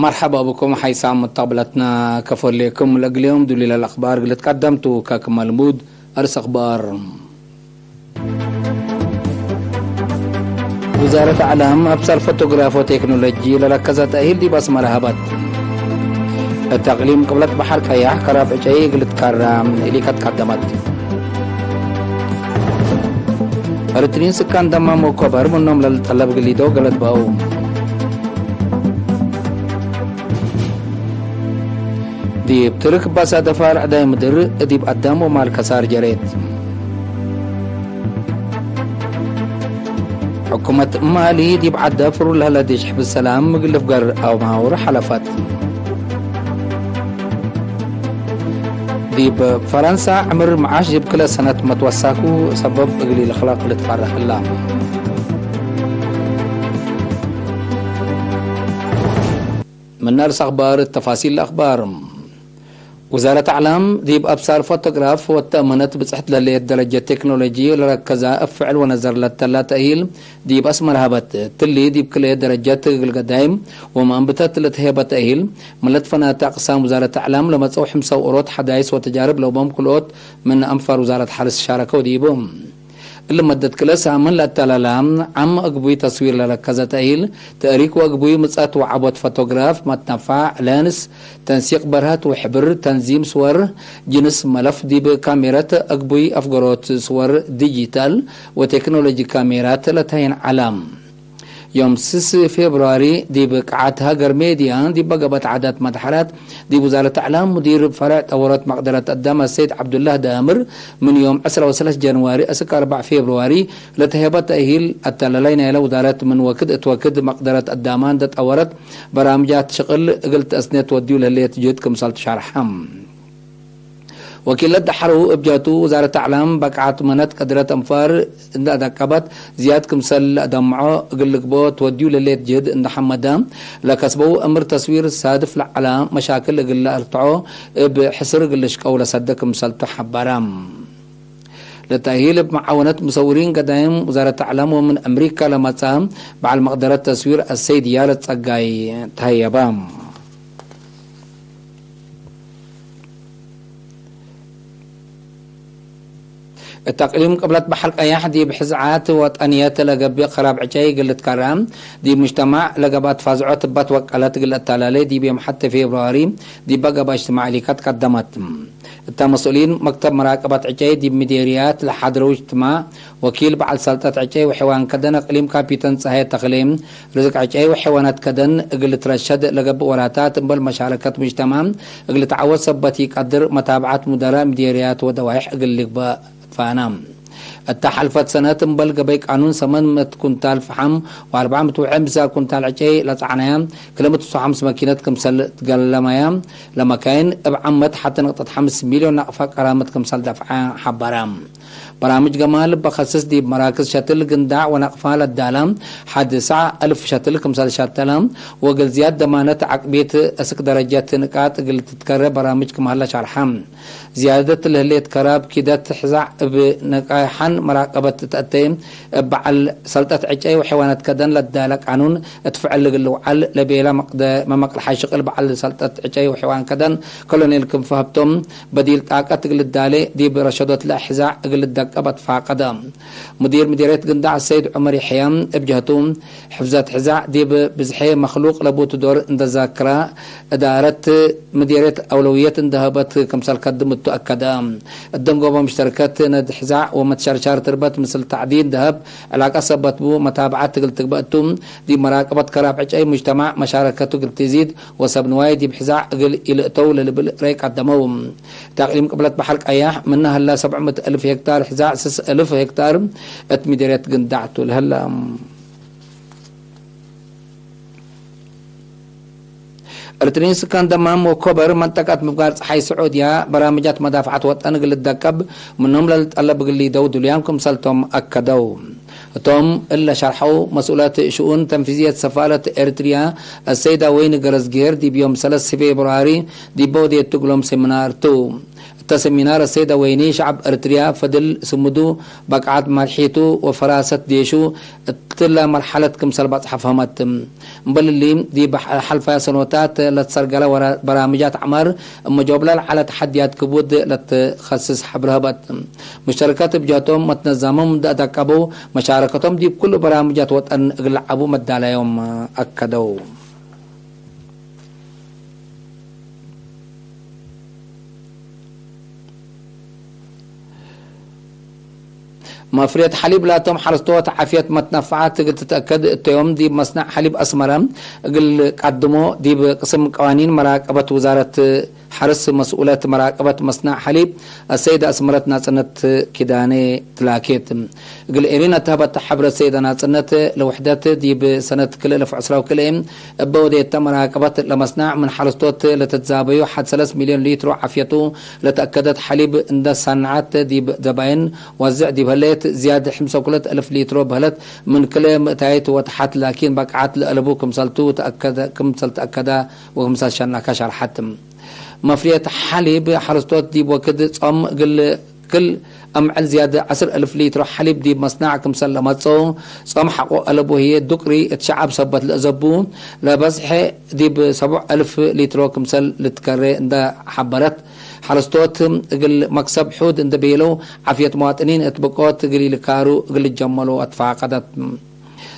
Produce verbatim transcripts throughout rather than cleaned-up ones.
መርሐባ ብኩም ሐይሳም ሙተቅብለትና ከፎሌኩም። ለእግል ዮም ዱሊለ ለአክባር እግል ትቀደምቱ ከክመ ልሙድ አርስ አክባር። ውዛረት አዕላም አብሳል ፎቶግራፍ ወቴክኖሎጂ ለረከዘ ተእሂል ዲብ አስመረ ሀበት። እት አቅሊም ቅብለት በሐር ቀያሕ ከራብ ዕጨይ እግል ትካራ እሊከ ትቀደመት። እርትሪን ስካን ደማም ወኮበር ምኖም ለልጠለብ ግሊዶ ገለት በአው። ዲብ ትርክ ባሳደፋ ረዕዳይ ምድር ዲብ አዳም ወማል ከሳር ጀሬት። ሕኩመት ማሊ ዲብ ዐዳ ፍሩር ለህለ ዴሽ ሕፍዝ ሰላም እግል ልፍገር አማውር ሐለፈት። ዲብ ፈረንሳ ዕምር መዓሽ ዲብ ክለ ሰነት መትወሳኩ ሰበብ እግል ኢልክለቅ ልትፈረህ ህላ። ምን አርስ አክባር፣ ተፋሲል አክባር። ውዛረት አዕላም ዲብ አብሳል ፎቶግራፍ ወተአመነት ብጽሕት ለህሌት ደረጀት ቴክኖሎጂ ለረከዛ እብ ፍዕል ወነዘር ለተላ ተእሂል ዲብ አስመረ ሀበት። ትሊ ዲብ ክልኤ ደረጀት እግል ገዳይም ወመአንብተት ለተሄበ ተእሂል፣ ምን ለትፈናተ አቅሳም ውዛረት አዕላም ለመጽአው ሕምሰው ኦሮት ሐዳይስ ወተጃርብ ለቦም ክልኦት ምን አንፋር ውዛረት ሐርስ ሻረከው ዲቡ። እሊ መደት ክለ ሳምን ለአተላላ፣ ዓም አግቡይ ተስዊር ለረከዘ ተእሂል፣ ተእሪክ ወአግቡይ ምጸት ወዐቦት ፎቶግራፍ፣ መትነፋዕ፣ ለንስ፣ ተንሲቅ በርሀት ወሕብር፣ ተንዚም ስወር፣ ጅንስ መለፍ ዲብ ካሜረት፣ አግቡይ አፍገሮት ስወር ዲጂታል ወቴክኖሎጂ ካሜራት ለተሀይን ዐለ። ዮም ስስ ፌብሩዋሪ ዲብ ቅዓት ሀገር ሜድያ ዲበ ገብአት ዓዳት መድሐራት ዲብ ውዛረት አዕላም ሙዲር ፈርዕ ጠወረት መቅደረት አዳም አሰይድ ዐብዱላህ ዳምር፣ ምን ዮም ዕስራ ወሰለስ ጀንዋሪ እስክ አርበዕ ፌብሩዋሪ ለተሄበ ተእሂል አተላላይ ናይለ ውዛረት ምን ወክድ እት ወክድ መቅደረት አዳማን ደጠወረት በራምጃት ሽቅል እግል ተአስኔት ወድዩ ለህሌት ጅህድ ክምሰል ትሸርሐ። ወኪለት ደሐሩ እብ ጀህቱ፣ ውዛረት አዕላም በቅዓት መነት ቀድረት አንፋር እንደ አደቀበት፣ ዝያድ ክምሰል ለአደምዖ እግል ልግቦ ትወድዩ ለሌት ጅህድ እንደ ሐመደ፣ ለከስበው እምር ተስዊር ሳድፍ ለዐለ መሻክል እግል ለአርትዖ እብ ሕስር እግል ልሽቀው ለሰደ ክምሰልቱ ሐበረ። ለተእሂል እብ መዓወነት ሙሰውሪን ገዳይም ውዛረት አዕላም ወምን አምሪካ ለመጽአ በዐል መቅደረት ተስዊር አሰይድ ያረት ጸጋይ ተሀየበ። እት አቅሊም ቅብለት በሐር ቀያሕ ዲብ ሕዝዓት ወጠንየት ለገብእ ከራብ ዕጨይ እግል ልትከራ፣ ዲብ ሙጅተማዕ ለገብአት ፋዝዖት እበ ትወቀለት እግል አታላሌ ዲብ ዮም ሐቴ ፌብሩዋሪ ዲበ ገብአ እጅትማዕ እሊከ ትቀደመት። እተ መስኡሊን መክተብ መራቀበት ዕጨይ ዲብ ምዴርያት ለሐድረው እጅትማዕ፣ ወኪል በዐል ሰልጠት ዕጨይ ወሐይዋን ከደን አቅሊም ካፒተን ጸሃየ ተክሌ፣ ርዝቅ ዕጨይ ወሐይዋናት ከደን እግል ልትረሸድ ለገብእ ወራታት እምበል መሻረከት ሙጅተማዕ እግል ልትዓወት ሰበት ኢቀድር፣ መታብዐት ሙደራእ ምዴርያት ወደዋይሕ እግል ልግበእ ትፋና። እተ ሐልፈት ሰነት እምበል ገበይ ቃኑን ሰመን ምእት ኩንታል ፈሐም ወአርበዕ ምእት ወሐምሳ ኩንታል ዕጨይ ለጸዕነያ ክለ ምእት ወሐምስ መኪነት ክምሰል ትገለመያ፣ ለመካይን እብ ዓመት ሐቴ ነቅጠት ሐምስ ሚልዮን ናቅፋ ቀራመት ክምሰል ደፍዐ ሐበረ። በራምጅ ገማል በከስስ ዲብ መራክዝ ሸትል ግንዳዕ ወነቅፋ ለዳለ ሐድ ሳዕ አልፍ ሸትል ክምሰል ሸተለ፣ ወእግል ዝያድ ደማነት ዐቅቢት እስክ ደረጀት ንቃጥ እግል ትትከረ በራምጅ ክም ሀለ ሸርሐ። ዝያደት ለህሌት ከራብ ኪደት ሕዛዕ እብ ነቃይሐን መራቀበት ተአቴ፣ እብ በዐል ሰልጠት ዕጨይ ወሐይዋናት ከደን ለዳለ ቃኑን እት ፍዕል እግል ልውዓል ለቤለ መቅደ-፣ መመቅልሓይ ሽቅል በዐል ሰልጠት ዕጨይ ወሐይዋን ከደን ኮሎኔል ክንፈ ሀብቶም፣ በዲል ጣቀት እግል ልዳሌ ዲብ ረሸዶት ለሕዛዕ እግል ልደቀብ አትፋቀደ። ሙዲር ምዲርየት ግንዳዕ ሰይድ ዑመር የሕያ እብ ጀህቱ፣ ሕፍዘት ሕዛዕ ዲብ ብዝሔ መክሉቅ ለቡቱ ዶር እንደ ዛክራ፣ እዳረት ምዲርየት አውለውየት እንደ ሀበት ክምሰል ከድም እቱ አከደ። እት ደንጎበ ሙሽተርከት ነድ ሕዛዕ ወመትሸርሻር ትርበት ምስል ተዕዲን ደሀብ ዕላቀ ሰበት ቡ መታብዐት እግል ትግበእ እቱ፣ ዲብ መራቀበት ከራብ ዕጨይ ሙጅተማዕ መሻረከቱ እግል ትዚድ ወሰብ ንዋይ ዲብ ሕዛዕ እግል ኢልእተው ለልብል ረይ ቀደመው። እት አቅሊም ቅብለት በሐር ቀያሕ ምነ ሀላ ሰብዕ ምእት አልፍ ሄክታር ሕዛዕ ስስ አልፍ ሄክታር እት ምዲርየት ግንዳዕ ቱ ለሀላ። እርትሪን ስካን ደማም ወኮበር መንጠቀት ምፍጋር ጸሓይ ስዑድያ በራምጃት መዳፍዓት ወጠን እግል ልደቀብ ምኖም ለልጠለብ እግል ሊደው ዱልያም ክምሰልቶም አከደው። እቶም እለ ሸርሐው መስኡለት ሽኡን ተንፊዝየት ሰፋረት ኤርትርያ አሰይዳ ወይኒ ገረዝጌር ዲብ ዮም ሰለስ ፌብሩዋሪ ዲበ ወዴቱ እግሎም ሴሚናር ቱ። እተ ሰሚናር፣ አሰይድ አወይኒ ሸዐብ ኤረትርያ ፈድል ስምዱ፣ በቅዓት መርሒቱ ወፈራሰት ዴሹ እትለ መርሐለት ክምሰል በጽሐ ፈሀመት። እምበል እሊ፣ ዲብ ሐልፈያ ሰኖታት ለትሰርገለ ወራ-፣ በራምጃት ዐመር፣ እብ መጆብለ ለዐለ ተሐድያት ክቡድ ለትከስስ ሐብር ሀበት። ሙሽተረከት እብ ጀህቶም መትነዛምም እንደ አተቀበው፣ መሻረከቶም ዲብ ኩሉ በራምጃት ወጠን እግል ለዐቡ መዳለዮም አከደው። መፍርየት ሐሊብ ላቶም ሐረስቶት ዓፍየት መትነፈዓት እግል ትትአከድ እተዮም፣ ዲብ መስነዕ ሐሊብ አስመረ እግል ቀድሞ፣ ዲብ ቅስም ቀዋኒን መራቀበት ውዛረት ሐርስ መስኡለት መራቀበት መስነዕ ሐሊብ አሰይድ አስመረት ናጽነት ኪዳኔ ትላኬት። እግል ኤሪን እተሀበተ ሐብረት ሰይደ ናጽነት ለውሕደት፣ ዲብ ሰነት ክልኤ እልፍ ዕስራ ወክልኤ እበ ወዴተ መራቀበት ለመስነዕ ምን ሐረስቶት ለተትዛበዩ ሐድ ሰለስ ሚልዮን ሊትሮ ዓፍየቱ ለተአከደት ሐሊብ እንደ ሳንዓት ዲብ ዘባይን ወዝዕ ዲብ ህሌት ዝያድ ሕምሰ ወክልኤ እልፍ ሊትሮ በህለት ምን ክልኤ ምእታይት ወተሐት ላኪን በቅዓት ለአለቡ ክምሰልቱ ተአከደ፣ ክምሰል ተአከዳ ወክምሰል ሸናካ ሸርሐት። መፍርየት ሐሊብ ሐረስቶት ዲብ ወክድ ጾም እግል ክል አምዕል ዝያድ ዐስር እልፍ ሊትሮ ሐሊብ ዲብ መስናዕ ክምሰል ለመጽኦ፣ ጾም ሐቆ አለቡ ህዬ ዱቅሪ እት ሸዐብ ሰበት ለአዘቡ ለበዝሐ ዲብ ሰቡዕ እልፍ ሊትሮ ክምሰል ልትከሬ እንደ ሐበረት፣ ሐረስቶት እግል መክሰብ ሑድ እንደ ቤለው፣ ዓፍየት መዋጥኒን እት ብቆት እግል ኢልካሩ እግል ልጀመሎ አትፋቀደት።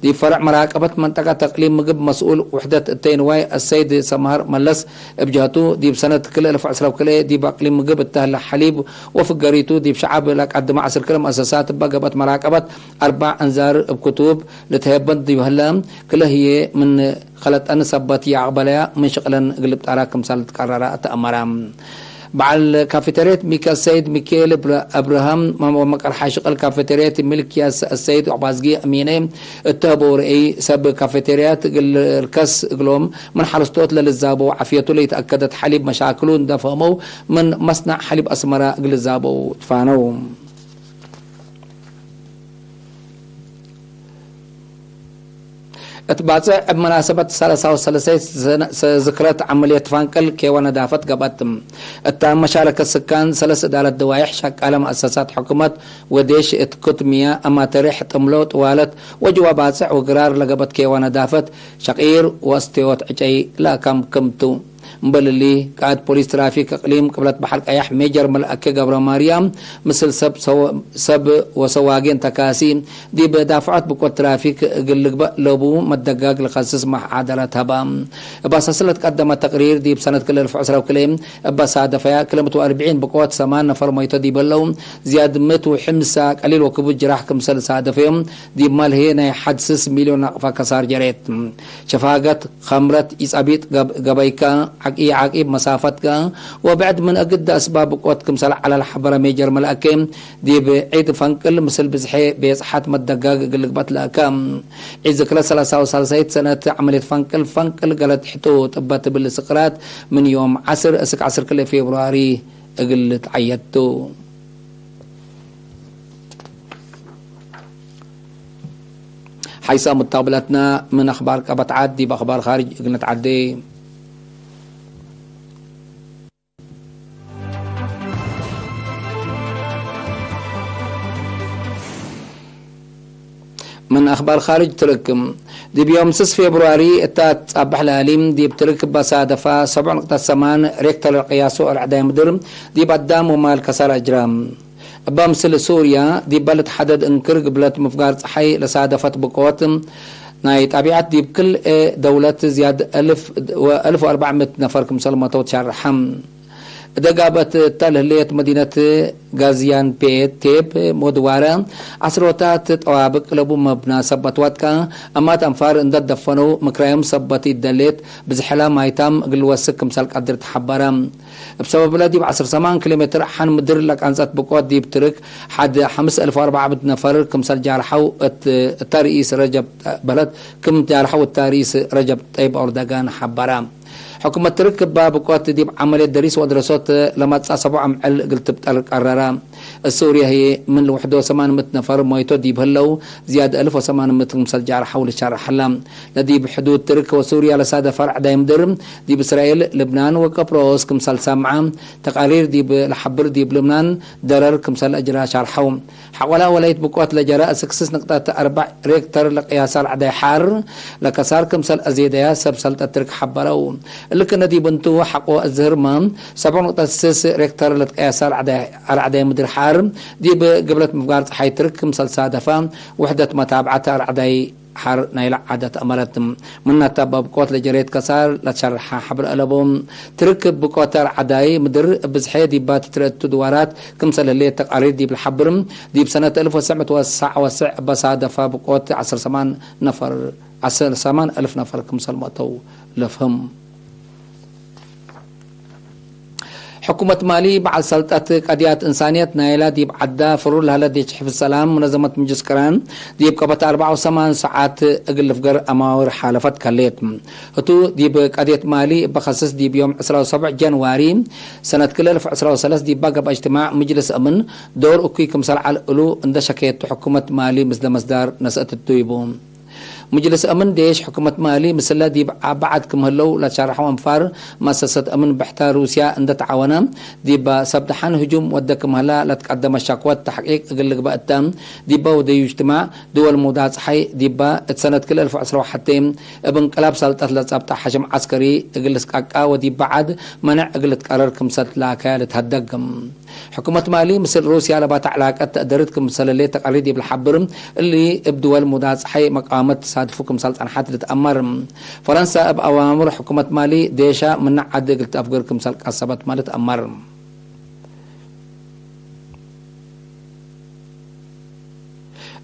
ዲብ ፈርዕ መራቀበት መንጠቀት እቅሊም ምግብ መስኡል ውሕደት እተይ ንዋይ አሰይድ ሰምሀር መለስ እብ ጀህቱ፣ ዲብ ሰነት ክልኤ እልፍ ዕስራ ወክልኤ ዲብ እቅሊም ምግብ እተ ህለ ሐሊብ ወፍገሪቱ ዲብ ሸዐብ ለቀድመ ዐስር ክልኤ መአሰሳት እበ ገብአት መራቀበት አርበዕ አንዛር እብ ክቱብ ልትሄበን ዲብ ህለ፣ ክለ ህዬ ምን ከለጠን ሰበት ይአቅበለያ ምን ሽቅለን እግል ልብጣራ ክምሰል ልትቀረረ ተአመረ። በዐል ካፌቴርየት ሚክ አሰይድ ሚካኤል እብረ-፣ አብርሃም ወመቀርሓ ሽቅል ካፌቴርየት ሚልክያስ አሰይድ አባዝጊ አሚነ እተህበው ርእይ፣ ሰብ ካፌቴርያት እግል ልርከስ እግሎም ምን ሐረስቶት ለልዛበው ዓፍየቱ ለይትአከደት ሐሊብ መሻክሉ እንደ ፈህመው ምን መስናዕ ሐሊብ አስመረ እግል ልዛበው ትፋነው። እት ባጽዕ እብ መናሰበት ሰለሳ ወሰለሰይ ሰነ-፣ ዝክረት ዐመልየት ፈንቅል ኬወ ነዳፈት ገብአት። እታ መሻረከት ስካን ሰለስ እዳለት ደዋይሕ፣ ሸቃለ መአሰሳት ሕኩመት ወዴሽ እት ኩትምያ፣ አማተሬሕ፣ ጥምሎ፣ ጥዋለት ወጅዋ ባጽዕ ወግራር ለገብአት ኬወ ነዳፈት ሸቂር ወአስቴዎት ዕጨይ ለአካምክም ቱ። እምበል እሊ፣ ቃእድ ፖሊስ ትራፊክ እቅሊም ቅብለት በሐር ቀያሕ ሜጀር መልአከ ገብረማርያም፣ ምስል ሰብ ሰው-፣ ሰብ ወሰዋጌን ተካሲ፣ ዲብ ዳፍዐት ብቆት ትራፊክ እግል ልግበእ ለቡ መደጋግ ለከስስ መሐደረት ሀባ። እብ አሳስ ለትቀደመ ተቅሪር፣ ዲብ ሰነት ክልኤ እልፍ ዕስራ ወክልኤ እበ ሳደፈያ ክልኤ ምእት ወአርብዒን ብቆት ሰማን ነፈር ሞይተ ዲብ ህለው፣ ዝያድ ምእት ወሕምሳ ቀሊል ወክቡድ ጅራሕ ክምሰል ሳደፈዮም፣ ዲብ ማል ህዬ ናይ ሐድ ስስ ሚልዮን ናቅፋ ከሳር ጀሬት። ሸፋገት፣ ከምረት፣ ኢጸቢጥ ገብ-፣ ገበይከ፣ ዐቂ-፣ ኢዓቂብ መሳፈትከ ወብዕድ ምን እግድ አስባብ ብቆት ክምሰል ዐለ ለሐበረ ሜጀር መልአኬ፣ ዲብ ዒድ ፈንቅል ምስል ብዝሐ ቤጽሐት መደጋግ እግል ልግበእ ትለአከ። ዒድ ዝክረ ሰላሳ ወሳልሳይት ሰነት ዐመልየት ፈንቅል፣ ፈንቅል ገለት ሕጡ ጥበት እብል ስቅራት ምን ዮም ዐስር እስክ ዐስር ክልኤ ፌብሩዋሪ እግል ልትዐየድ ቱ። ሐይሰ ሙታብለትና ምን አኽባር ቀበት ዐድ ዲብ አኽባር ካርጅ እግል ንትዐዴ። ምን አኽባር ካርጅ ትርክ፣ ዲብ ዮም ስስ ፌብሩዋሪ እታ ትጻበሕ ለሀሊም፣ ዲብ ትርክ በሳደፋ ሰብዕ ንቅጠት ሰማን ሬክተር ለቅያሶ አርዕዳይ ምድር ዲብ አዳም ወማል ከሳር አጅራ። እበ ምስል ሱርያ፣ ዲበ ልትሐደድ እንክር ግብለት ምፍጋር ጸሓይ ለሳደፈት ብቆት፣ ናይ ጣቢዐት ዲብ ክልኤ ደውለት ዝያድ አልፍ ወአልፍ ወአርበዕ ምእት ነፈር ክምሰል መተው ትሸርሐ። እደ ጋብአት እተ ለህሌት መዲነት ጋዝያንቴፕ ወድዋረ ዐስሮታት ጠዋብቅ ለቡ መብናሰበት ዋጥቃ፣ አማት አንፋር እንደ ደፈነው ምክራዮም ሰበት ኢደሌት ብዝሐላ ማይታም እግል ወስክ ክምሰል ቀድር ተሐበረ። እብ ሰበብለ ዲብ ዐስር ሰማን ኪሎ ሜትር ሐን ምድር ለቀንጸት ብቆት ዲብ ትርክ ሐድ ሐምስ አልፍ ወአርበዕ ምእት ነፈር ክምሰል ጃርሐው እት፣ እተ ርኢስ ረጀብ በህለት ክም ጃርሐው እተ ርኢስ ረጀብ ጠይብ ኦርደጋን ሐበረ። ሕኩመት ትርክ እባ ብቆት ዲብ ዐመልየት ደሪስ ወአድረሶት ለመጽአ ሰቡዕ አምዕል እግል ትብጠር ቀረረ። እት ሱርየ ህዬ ምን ውሕዶ ሰማን ምእት ነፈር ሞይቶ ዲብ ህለው፣ ዝያድ አልፍ ወሰማን ምእት ክምሰል ጃርሐው ልሸረሕ ሀለ። ለዲብ ሕዱድ ትርክ ወሱርያ ለሳደፈ ረዕዳይ ምድር፣ ዲብ እስራኤል፣ ልብናን ወቀብሮስ ክምሰል ሳምዐ ተቃሪር ዲብ ለሐብር፣ ዲብ ልብናን ደረር ክምሰል አጅራ ሻርሐው። ሐቆላ ወላይት ብቆት ለጀረ ስክስስ ንቅጠት አርበዕ ሬክተር ለቅያሳ ረዕዳይ ሐር ለከሳር ክምሰል አዜደያ ሰብ ሰልጠት ትርክ ሐበረው። እሊ ክነ ዲብ እንቱ ሐቆ አዝህርመ ሰብዕ ንቅጠት ስስ ሬክተር ለትቀያሳ ረዕዳይ ምድር ሐር ዲብ ግብለት ምፍጋር ጸሓይ ትርክ ክምሰል ሳደፈ ውሕደት መታብዐት ረዕዳይ ሐር ናይለ ዓደት አመረት። ምናተ እብ ብቆት ለጀሬት ከሳር ለትሸርሐ ሐብር አለቦ። ትርክ ብቆት ረዕዳይ ምድር ብዝሐ ዲባ ትትረቱ ድዋራት ክምሰል ህሌት ተቃሪር ዲብ ለሐብር፣ ዲብ ሰነት አልፍ ወትሰዕ ምእት ወሰዕ ወሰዕ በሳደፈ ብቆት ዐስር ሰማን ነፈር፣ ዐስር ሰማን አልፍ ነፈር ክምሰል መእተው ለፍህም። ሕኩመት ማሊ በዐል ሰልጠት ቀድያት እንሳንየት ናይላ ዲብ ዐዳ ፍሩር ለሀለ ዴሽ ሕፍዝ ሰላም ሙነዘመት ምጅልስ ቅራን ዲብ ቀበት አርበዕ ወሰማን ሰዓት እግል ልፍገር አማውር ሓለፈት ከሌት። ህቱ ዲብ ቀድየት ማሊ እበ ከስስ ዲብ ዮም ዕስራ ወሰብዕ ጀንዋሪ ሰነት ክልኤ አልፍ ዕስራ ወሰለስ ዲባ ገብአ እጅትማዕ ምጅልስ አምን ዶር እኩይ ክምሰል ዐል እሉ እንደ ሸከየቱ ሕኩመት ማሊ ምስለ መስዳር ነስአት ቱ ይቡ። ምጅልስ አምን ዴሽ ሕኩመት ማሊ ምስለ ዲብ በዐድ ክም ህለው ለትሸረሐው አንፋር፣ መአሰሰት አምን ብሕተ ሩስያ እንደ ተዓወነ፣ ዲበ ሰብ ደሐን ህጁም ወደ ክም ህላ ለትቀደመ ሸክወት ተሕቂቅ እግል ልግበእ እተ፣ ዲበ ወደዩ እጅትማዕ ድወል ሙዳጽሐይ ዲበ እት ሰነት ክልኤ አልፍ ወዕስራ ወሐቴ እብ እንቅላብ ሰልጠት ለጸብጠ ሐሽም ዐስከሪ እግል ልስቀቃ ወዲብ በዐድ መነዕ እግል ልትቀረር ክምሰል ትላከ ልትሀደግ። ሕኩመት ማሊ ምስል ሩስያ ለባተ ዕላቀት ተአደርት ክምሰል ህሌት ተቃሪር ዲብ ለሐብር፣ እሊ እብ ድወል ሙዳጽሐይ መቃወመት ትሳድፉ ክምሰል ጸንሐት ልትአመር። ፈረንሳ እብ አዋምር ሕኩመት ማሊ ዴሻ ምነ ዐድ እግል ተአፍግር ክምሰል ቀሰበትመ ልትአመር።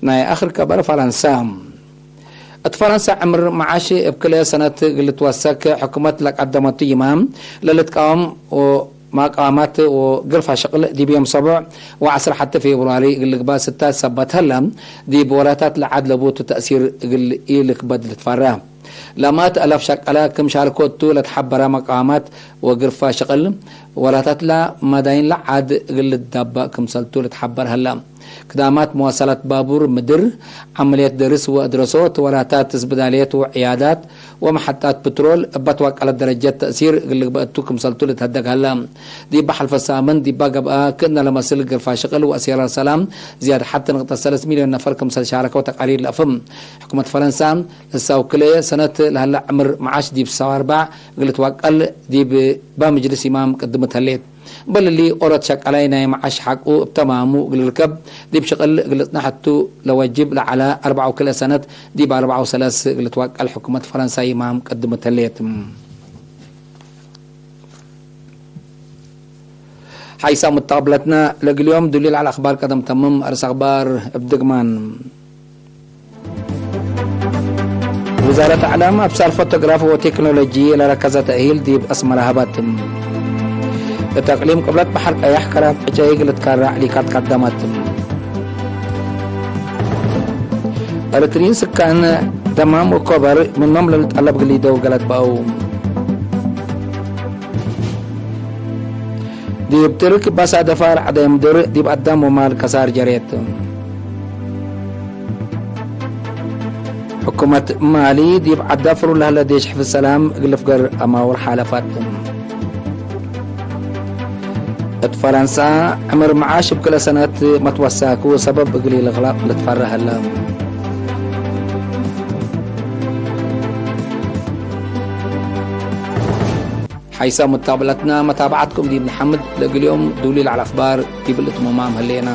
ናይ አክር ከበር ፈረንሳ። እት ፈረንሳ ዕምር መዓሽ እብ ክልኤ ሰነት እግል ልትወሰክ ሕኩመት ለቀደመቱ ይማም ለልትቃወም ወማቃማት ወግርፋ ሽቅል ዲብ ዮም ሰቡዕ ወዐስር ሐቴ ፌብሩዋሪ እግል ልግባእ ስታት ሰበት ሀለ፣ ዲብ ወላታት ለዓድ ለቡቱ ተእሲር እግል ኢልክበድ ልትፈራ። ለማት አላፍ ሸቀላ ክም ሻርኮቱ ለትሐበረ መቃማት ወግርፋ ሽቅል ወላታትላ መዳይን ለዓድ እግል ልትዳበእ ክምሰልቱ ልትሐበር ሀላ። ክዳማት መዋሰላት ባቡር ምድር፣ ዐመልየት ደርስ ወአድረሶት፣ ወላታት እስብዳልየት ወዕያዳት ወመሐጣት ፕትሮል እበ ትዋቀለት ደረጀት ተእሲር እግል ልግበእ እቱ ክምሰልቱ ልትሀደግ ሀላ። ዲበ ሐልፈ ሳምን ዲባ ገብአ ክእነ ለመስል ግርፋ ሽቅል ወአሴራር ሰላም ዝያድ ሐቲ ንቅጠት ሰለስ ሚልዮን ነፈር ክምሰል ሻረከው ተቃሪር ለአፍም። ሕኩመት ፈረንሳ እሳው ክልኤ ሰነት ለሀለ ዕምር መዓሽ ዲብ ሰው አርበዕ እግል ልትዋቀል ዲብ እባ ምጅልስ ይማም ቅድምት ህሌት። በል እሊ ኦሮት ሸቀላይ ናይ መዓሽ ሐቁ እብ ተማሙ እግል ልርከብ ዲብ ሽቅል እግል ልጽነሕ እቱ ለወጅብ ለዐለ አርበዕ ወክልኤ ሰነት ዲብ አርበዕ ወሰለስ እግል ልትዋቀል ሕኩመት ፈረንሳ ይማም ቅድምት ህሌት። ሓይሳ ሙተቅብለትነ ለእግል ዮም ዱሊል ዐለ አክባር ቀደም ተምም። አርስ አክባር እብ ድግማን። ውዛረት አዕላም አብሳር ፎቶግራፍ ወቴክኖሎጂ ለረከዘ ተእሂል ዲብ አስመረ ሀበት። እት አቅሊም ቅብለት በሐር ቀያሕ ከራም ዕጨይ እግል ልትከረዕ ሊካት ቀደመት። ኤረትርዪን ስካን ደማም ወኮበር ምኖም ለልጠለብ ግሊደው ገለት በአው። ዲብ ትርክ ባሳደፋ ረዐደ ምድር ዲብ አዳም ወማል ከሳር ጀሬት። ሕኩመት ማሊ ዲብ ዐዳ ፍሩር ለህለ ዴሽ ሕፍዝ ሰላም እግል ልፍገር አማውር ሓለፈት። እት ፈረንሳ፣ ዕምር መዓሽ እብ ክልኤ ሰነት መትወሳኩ ሰበብ እግል ኢልግለቅ ልትፈረህ ህለ። ሓይሳ ሙታብለትና መታብዓትኩም ዲብ ነሐምድ፣ ለእግል ዮም ዱሊ ለዐለ አኽባር ዲብ ልእትሙማም ህሌና።